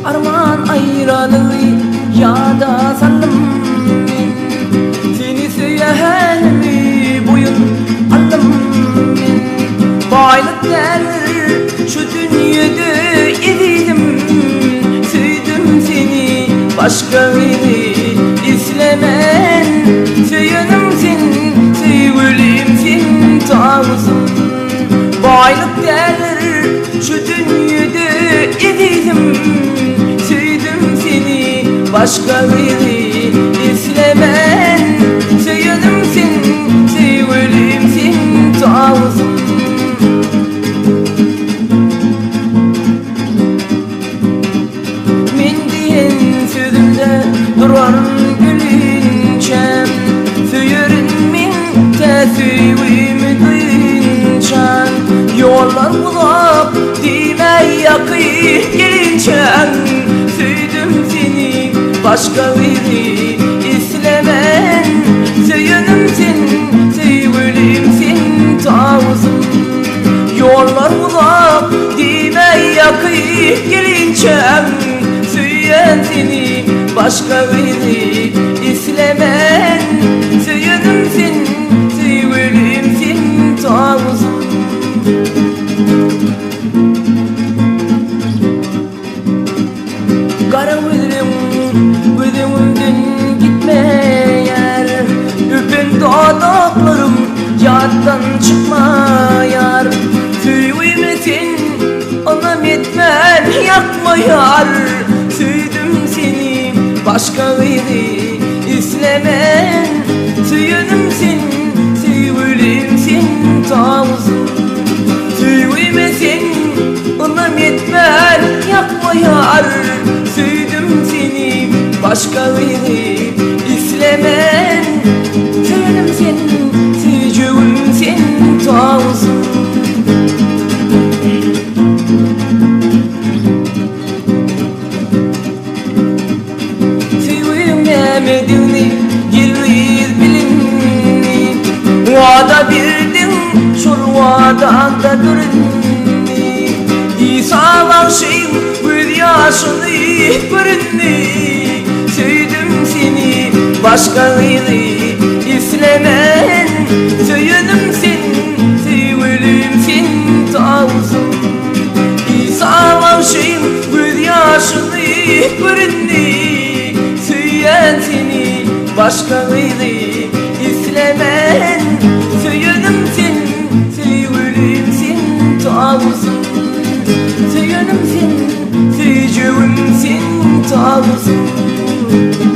Arman aýralygy ýada saldym men Seni söýenimi boýun aldym men Baýlyk däldir şu dünýede ezizim Söýdüm seni başga gyzy islemen Söýenim sen söýgülim sen tawusym Baýlyk däldir şu dünýede ezizim Söýdüm seni başga gyzy islemen Söýenim sen söýgülim sen tawusym. Men diýen sözümde duraryn ölinçäm Söýerin men tä söýgimi duýynçam Ýollar uzak diýme ýakyn gelinçäň Söýdüm seni başga gyzy islemen Söýenim sen söýgülim sen tawusym Ýollar uzak diýme ýakyn gelinçäň Söýýän seni başga gyzy islemen Söýenim sen söýgülim sen tawusym. Gara gözleň göz öňümden gitmeýär Öpen dodaklarym ýatdan çykmaýar Söýgüme sen ynam etmän ýakmaýar Söýdüm seni başga gyzy islemen Söýenim sen söýgülim sen tawusym Söýgüme sen ynam etmän ýakmaýar Söýdüm seni başga gyzy islemen Söýenim sen söýjegim sen tawusym. Söýgüň nämedigini gelgyz bilindi Wada berdiň şol wadaňda dur indi Isa bagşyň göz ýaşyny göründi Söýdüm seni başga gyzy islemen Söýenim sen söýgülim sen tawusym Isa bagşyň göz ýaşyny göründi Söýýän seni başga gyzy islemen Söýenim sen söýgülim sen tawusym Söýenim sen söýjegim sen tawusym.